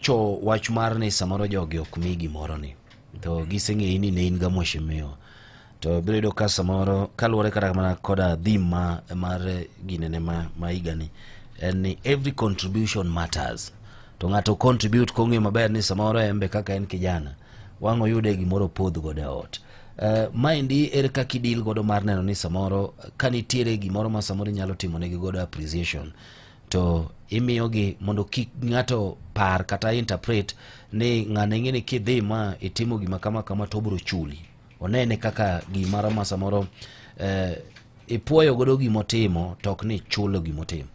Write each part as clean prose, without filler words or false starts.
Iwacho wach mar ni samoro jogi ok mi gimoro ni to giseng'eyi ni ne in ga mheshimiwa, to biro yudo ka samoro kaluwore kata mana koda theme ma mar ginene ma higani en ni "Every contribution matters", to ng'ato contribute kong'eyo maber ni samoro en be kaka en kijana wang' oyude gimoro podh godo e ot. Maendi ere kaka idil godo mar neno ni samoro ka nitiere gimoro ma samoro inyalo timo negi godo appreciation to imiyogi mondo kik ng'ato par kata interpret ni ng'ane ng'e ni kidhi ma itimo gima kama kama to obiro chuli, onene kaka gimoro ma samoro ipuoyo godo gimotimo to ok ni chulo gimotimo?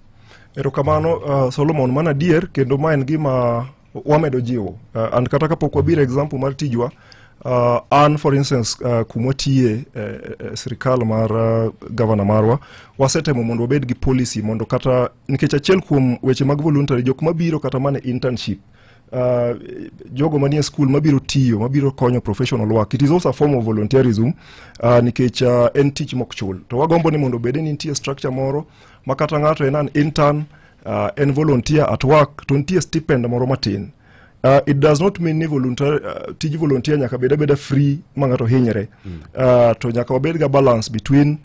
Erokamano, Solomon. Mano adier, kendo ma en gima wamedo jiwo. And kata kapok wabiro example mar tijwa, an for instance, kumwatiye sirikal mar gavana marwa, wasetemo mondo wabed gi policy mondo kata nikech achiel kuom weche mag voluntary, jok mabiro kata mana internship, jogo manie school mabiro tiyo, mabiro konyo professional work, it is also a form of volunteerism, nikech en tich mok chul, to wagombo ni mondo obede ni nitie structure moro ma kata ng'ato en an intern, en volunteer at work, to nitie stipend moro matin. It does not mean ni volunteer, tij volunteer nyaka bed abeda free ma ng'ato hinyre. To nyaka wabed ga balance between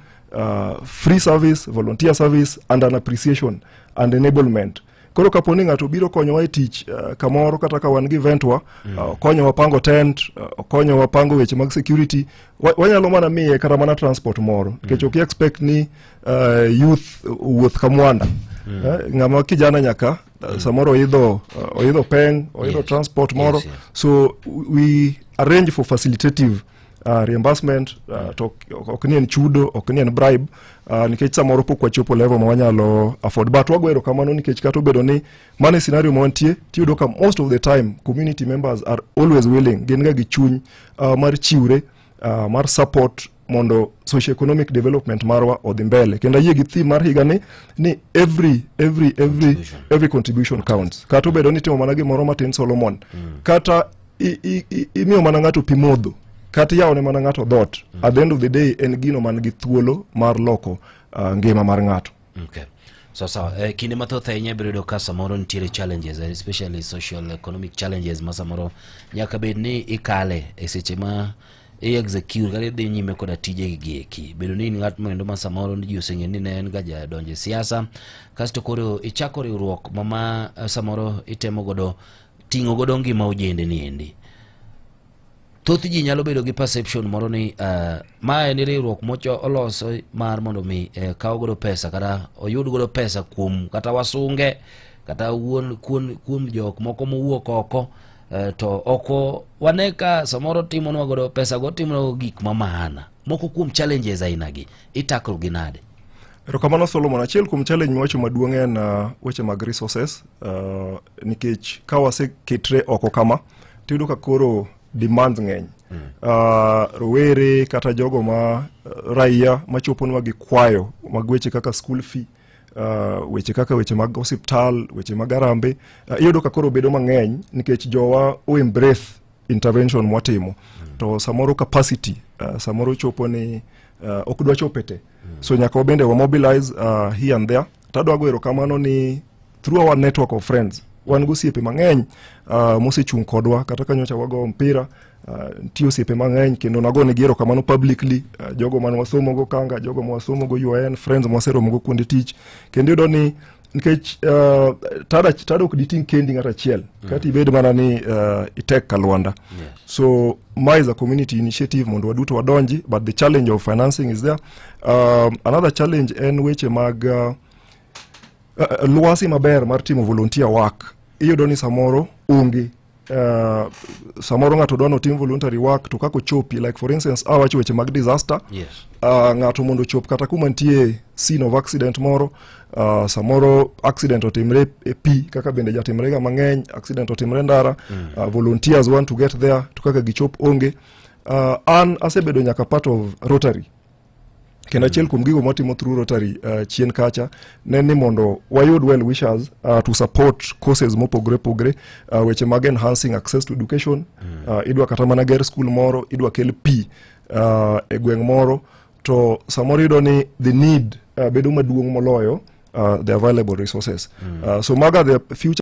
free service, volunteer service and an appreciation and enablement. Koro kapo ni ng'ato biro konyowa e tich kamoro, kata ka wan gi event wa, okonyowa pango tent, okonyowa pango weche mag security, wanyalo mana miye kata mana transport moro, nikech ok expect ni youth wuoth ka mwanda. Ng'ama kijana nyaka samoro oidho peng, oidho transport moro. So we arrange for facilitative reimbursement, to ok ni en chudo, ok ni en bribe, nikech samoro pok wachopo level ma wanyalo afford, but wago erokamano nikech kata obedo ni mano e scenario ma wantie, tiyudo ka most of the time community members are always willing, gin ga gi chuny mar chiwre, mar support mondo socio-economic development marwa odhi mbele. Kendo ayie gi theme mar higani ni every Contribution. Every contribution counts, kata obedo ni itimo mana gimoro matin, Solomon, kata imiyo mana ng'ato pi modho, kata iyawone mana ng'ato dhoot, at the end of the day en gino man gi thuolo mar loko ngima mar ng'ato. Okay. So sawa. Kinde mathoth ahinya ibiro yudo ka samoro nitiere challenges, especially social economic challenges ma samoro nyaka bed ni ikale e seche ma i execute kata idhi nyime koda tijegi gi eki. Bedo ni in ng'at moendo ma samoro ji oseng'eyo ni ne en ga jadonjo e siasa, kasto koro ichako riwruok ma samoro itemo godo ting'o godo ngima ojende ni endi. Thoth ji nyalo bedo gi perception moro ni ma en riwruok mocho oloso mar mondo mi kaw godo pesa kata oyud godo pesa kuom kata wasunge kata wuon kuom jok moko mowuok oko, to oko wane ka samoro timonwa godo pesa go timonwa godo gik ma maana. Moko kuom challenges aina gi itakro gi nade? Erokamano, Solomon. Achiel kuom challenge miwacho maduong' en weche mag resources, nikech ka waseketre oko kama, tiyudo ka koro demands ng'eny. Rowere kata jogo ma raia machoponwa gi kwayo mag weche kaka school fee, weche kaka weche mag osiptal, weche mag arambe, iyudo ka koro bedo mang'eny nikech jowa o embrace intervention mwatimo. To samoro capacity, samoro chopo ni ok dwa chope te. So nyaka wabende wa mobilize here and there. Tadwa go erokamano ni through our network of friends, wan gi osiepe mang'eny mosechung' kodwa, kata ka nyocha wago mpira, nitie osiepe mang'eny kendo nagonegi erokamano publicly, jogo mane wasomogo Kanga, jogo ma wasomogo UoN, friends mwaseromogo kuonde tich, kendo iyudo ni nikech tada ok diting' kendi ng'ato achiel, kata ibed mana ni itek ka lwanda. So ma is a community initiative mondo waduto wadonji, but the challenge of financing is there. Another challenge en weche mag lwasi maber mar timo volunteer work. Iyudo ni samoro onge, samoro ng'ato dwa notim voluntary work, to kaka ochopi, like for instance awacho weche mag disaster, ng'ato mondo ochop kata kuma nitie scene of accident moro, samoro accident otimre e pi, kaka bende jatimre ga mang'eny, accident otimre ndara, volunteers want to get there, to kaka gichop onge. An asebedo nyaka part of Rotary, kendo achiel kuom gigo mwatimo through Rotary chien kacha ne ni mondo wayud well wishers to support courses mopogore opogore, weche mag enhancing access to education. Idwa kata mana ger school moro, idwa kel pi e gweng' moro, to samoro iyudo ni the need bedo maduong' moloyo the available resources. So maga the future.